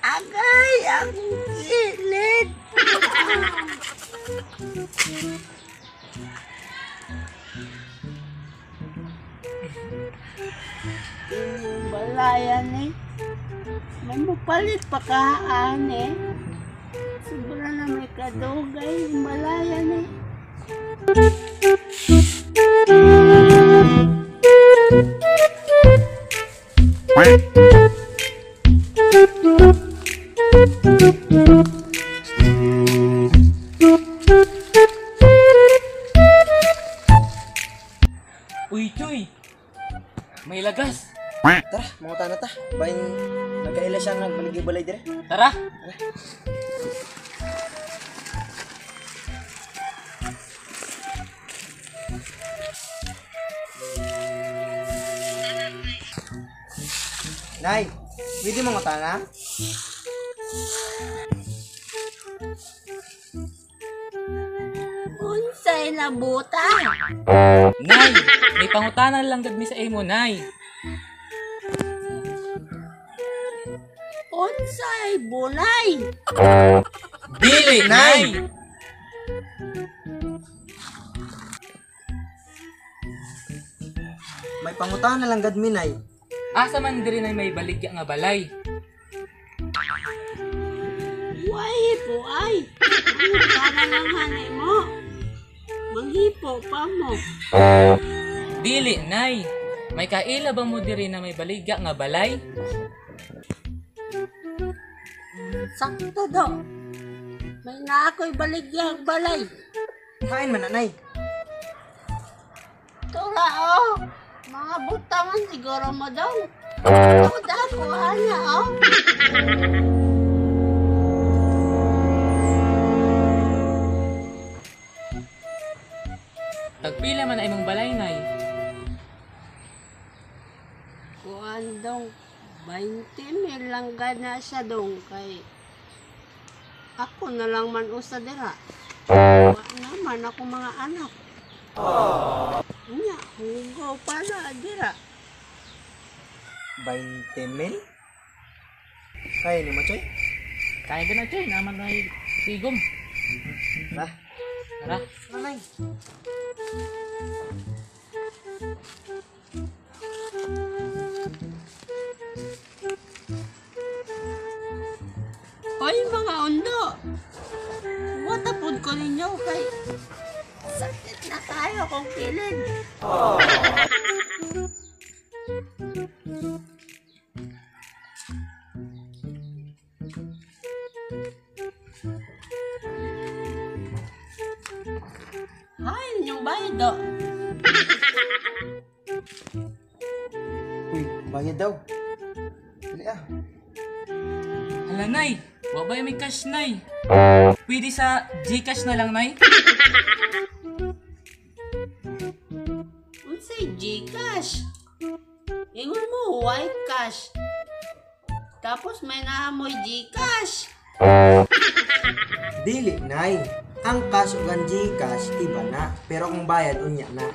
Agay, akong kilid. Balayan eh. May mupalit pa kahaan eh. Sobra na may kadugay yung balayan eh. Uy, Choy! May lagas! Tara, mga na ta. Bahin nagkaila siya nagbaligay-balay dire. Tara! Nay, pwede mga tana? Unsay nabuta. Nay! May pangutanan lang gad mi sa imo, Nay. Unsay bunay. Dili, Nay! Nay! May pangutana lang gad mi, Nay. Asa man diri nay may baligya nga balay? Way po ay. Pangutana lang hanay mo. Manghipo pa mo. Dili, Nay. May kaila ba mo diri na may baligya nga balay? Sakto do. May naako'y baligyang balay. Kain man na, Nay. Tura oh. Mga butangan siguro mo daw. Ako da ko ana oh. Tagpila man ay imong balay, Nay. Kuan dong 20 mil lang gana siya dong kay ako na lang man usa dira. Wa naman ako mga anak. Nya, hugaw pa na dira. 20 mil? Kaya ni mo, Choy? Kaya ka na, Choy. Naman ay sigom. Tara. Tara. Tara, Nay. Hoy mga undo. Watapod ko ninyo kay sakit na tayo kung kilid. Hay, inyong bayad do. Uy, bayad daw. Dali ah. Hala, Nay. Wa ba may cash, Nay? Pwede sa GCash na lang, Nay? Unsay Gcash? Ingon mo white cash. Tapos may naamoy Gcash. Dili, Nay. Ang cash ug ang Gcash, iba na. Pero kung bayad, unya na.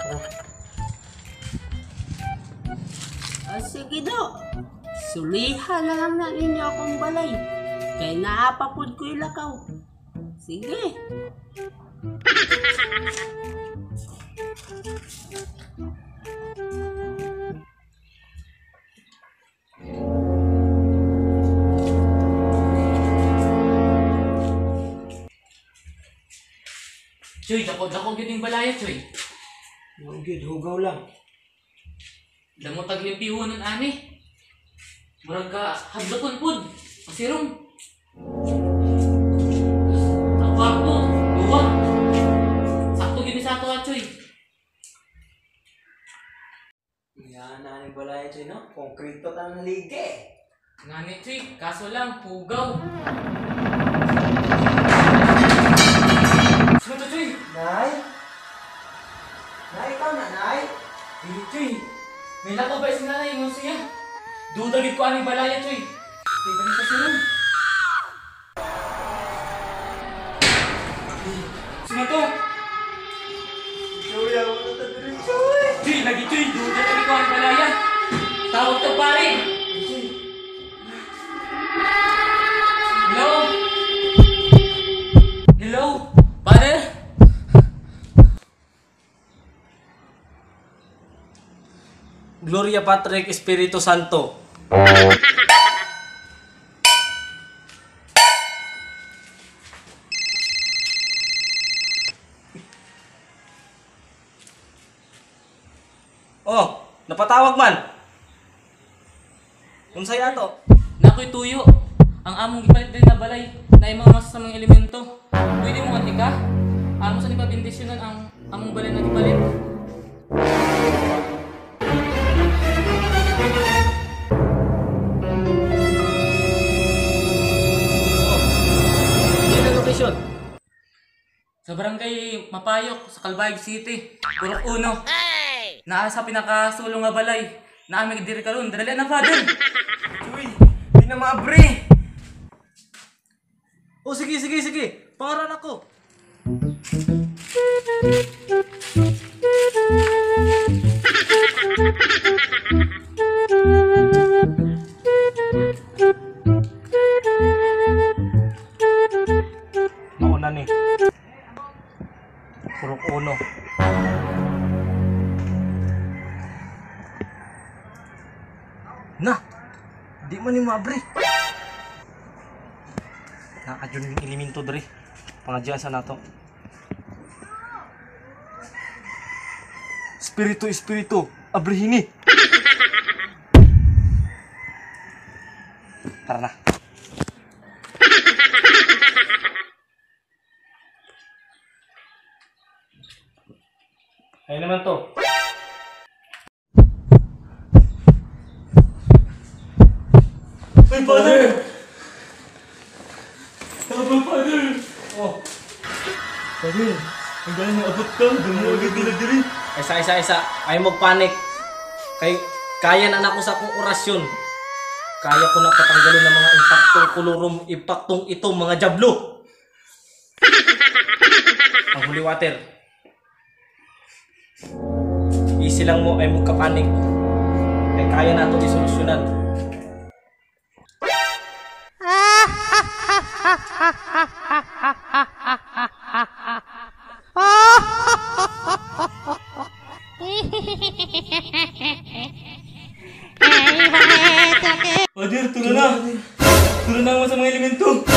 Tara. O sige do. Sulihan na lang na ninyo akong balay. Kay naapapod ko'y lakaw. Sige. Choy, dako gyud yung balaya, Choy. Mao gyud, hugaw lang. Damo taglimpihonon ani. Murag ka hadlokon pud. Pasirong. Ang kwarto, duwa. Sakto gyud ni sa ato, ah, Choy. Yan na ang balay, Choy, no? Konkrito ta ng lige. Ngani, Choy, kaso lang hugaw. Sino to, Choy? Nay? Nay, ikaw na, Nay? Dili, Choy. May lako ba si nanay ingon siya? Duda gid ko ani balaya, Choy. Kay balik pa siya. Sino to? Choy, ako na diri, Choy. Choy, lagi Choy, duda gid ko ani balaya. Tawag to pare. Hello? Hello? Father? Gloria Patrick Espiritu Santo. Oh, napatawag man. Unsay ato? Nakoy tuyo. Ang among gipalit din na balay na imong masasamang elemento. Pwede mo ati ka? Amo sa nipabendisyonan ang among balay na gipalit. Location. Sa barangay Mapayok, sa Calbayog City, Purok Uno. Hey! Naa sa pinakasulong nga balay. Naa may diri karon, dali na father. Choy, di na maabre. Oh, sige, sige, sige. Pangaran ako. Mauna ni. Purok Uno. Na! Di man ni maabre. Naadyon yung elemento diri. Pangadyan sa nato. Espiritu, espiritu, abrihini. Tara na. Ayun naman to. Uy, father! Tama, father! Oh. Father, ang galing ng abot ka. Damo agad nila diri. Isa, isa, isa. Ay magpanik. Kay kaya na nako sa akong orasyon. Kaya ko na patanggalon ng mga impaktong kolorum, impaktong ito, mga jablo. Ang holy water. Easy lang mo ay magkapanik. Kay kaya na ito isolusyonan. Father, turo na! Turo na mo sa mga elemento!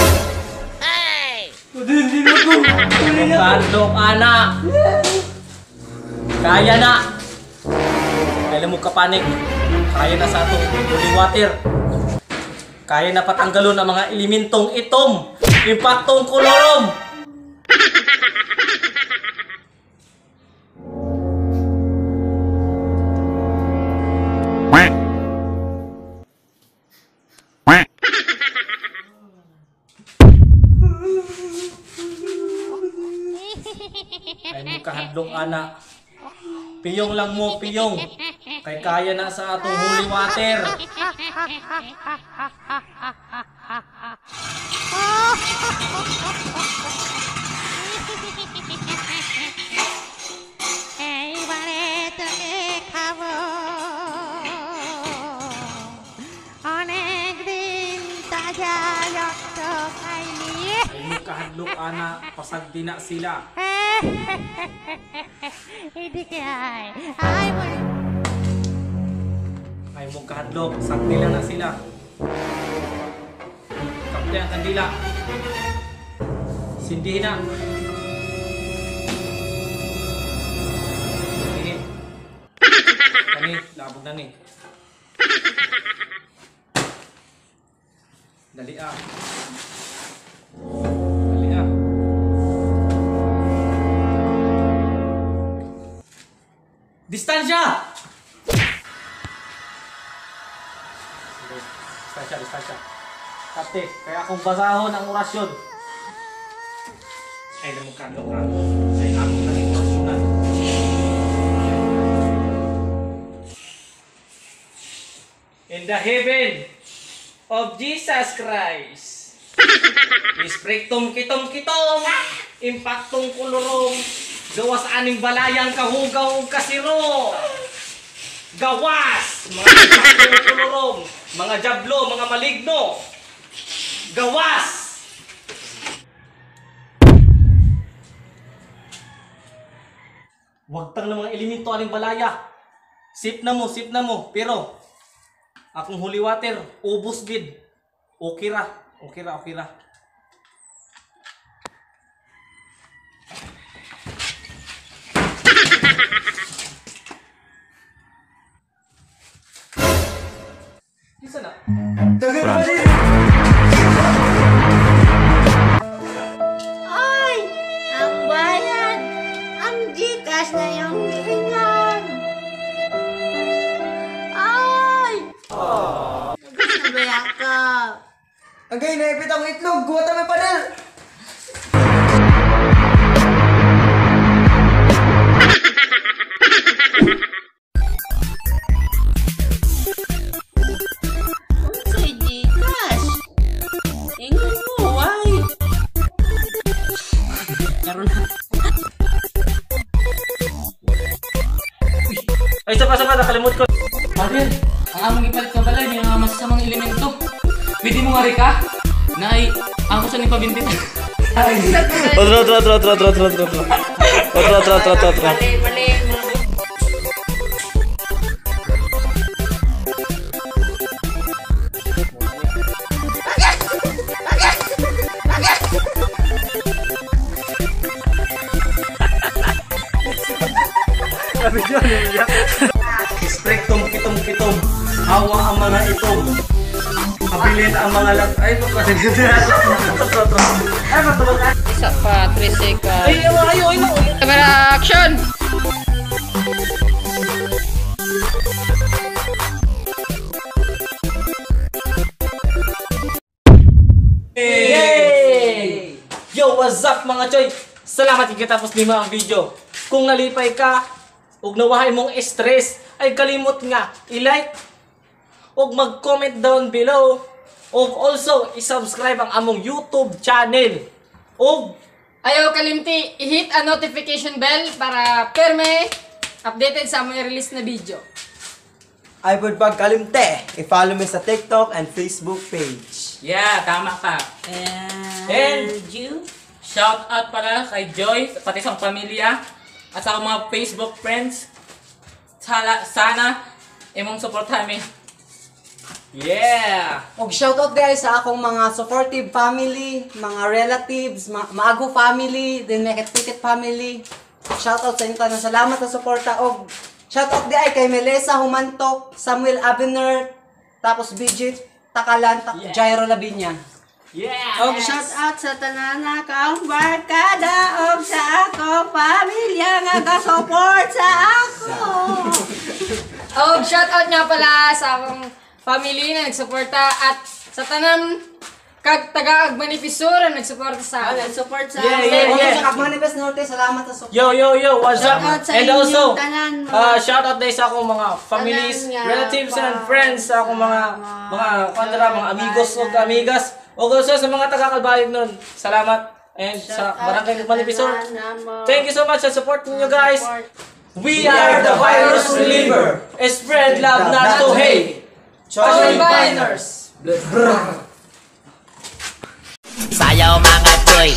Father, hindi na ako! Turo na! Bandok, ana! Kaya na! Kaya mo kapanik. Kaya na sa atong holy water. Kaya na patanggalon ang mga elementong itom. Impaktong kolorom. Ay mo kahadlong ana. Piyong lang mo, piyong. Kay kaya na sa atong holy water. এইবারে তোকে খাবো অনেকদিন তাজা রক্ত খাইনি। Ay mo kahadlok ana, pasagdi na sila. এদিকে আয় আয় বল। Ay mo kahadlok, sagdi lang na sila. Kapte ang kandila. Sindihin na. Sindihin. Kani, labog na ni. Dali ah. Dali ah. Distansya! Distansya, distansya. Kapte, kaya akong basahon ang orasyon. Ay, namukadlok ka. Ay, akong naging orasyonan. In the heaven of Jesus Christ. Isprektum kitom kitom, impaktong kolorong, gawas aning balayang kahugaw ug kasiro. Gawas! Mga impaktong kolorong, mga jablo, mga maligno. Gawas! Wagtang ng mga elemento aning balaya. Sip na mo, pero akong holy water, ubos gid. Okay ra, okay ra, okay ra. Isa na. Ay! Ang bayad! Ang Gcash na yung giingan! Ay! Nagos na ba ka? Agay, naipit ang itlog! Kuha ta may panel! Unsay Gcash? Ingon mo, why? Karon na. Ay, isa pa, nakalimot ko. Father, ang among ipalit nga balay may mga masasamang elemento. Pwede mo nga rin ka? Nay, ako sa nagpabintit. Otro, otro, otro, otro, otro, otro, otro. Otro, otro, otro, otro, otro. Mali, mali. Isprektum kitom kitom. Hawa ang mga itom. Kabilin ang mga lat. Ay, kasi. Otro, otro. Ay, matulog. Isa pa, 3 seconds. Ay, ay, ay, ay, ay. Camera action! Yay! Yo, what's up mga choy? Salamat ikatapos nimo ang video. Kung nalipay ka ug nawahay mong stress, ay kalimot nga i-like ug mag-comment down below ug also i-subscribe ang among YouTube channel. Ug Ayaw kalimti, i-hit ang notification bell para perme updated sa among release na video. Ay, pud pagkalimte! I-follow me sa TikTok and Facebook page. Yeah, tama ka. And you? Shout out pala kay Joy, pati sa pamilya, at sa akong mga Facebook friends. Sana imong suportahan mi. Yeah! Og shoutout guys sa akong mga supportive family, mga relatives, Maago family, then Mekit family. Shoutout sa inyo tanan. Salamat sa suporta og shoutout di ay kay Melissa Humantok, Samuel Abener, tapos BJ Takalan, Jairo Lavinia. Yeah! Og shout out sa tanan akong barkada og sa ako pamilya nga ga-support sa ako. Og shoutout nga pala sa akong family na nagsuporta at sa tanan kag taga Agmanifisur na nagsuporta sa Oh, akin. nag-support sa Yeah, ako. yeah, Og yeah. sa Kagmanifest Norte, salamat sa support. Yo, yo, yo, what's up? Shout out sa And inyong also, tanan, mga- shout out din sa akong mga families, Tanan nga relatives, and pa- friends, sa akong mga kandara, mga amigos ug amigas. Ug also sa mga taga-Calbayog nun, salamat. And sa Shout out Barangay sa Manifestor, tanan namo. thank you so much sa support ninyo guys. Support. We are the Virus Reliever. Spread love, not to hate. Choy Biners! Sayaw mga choy.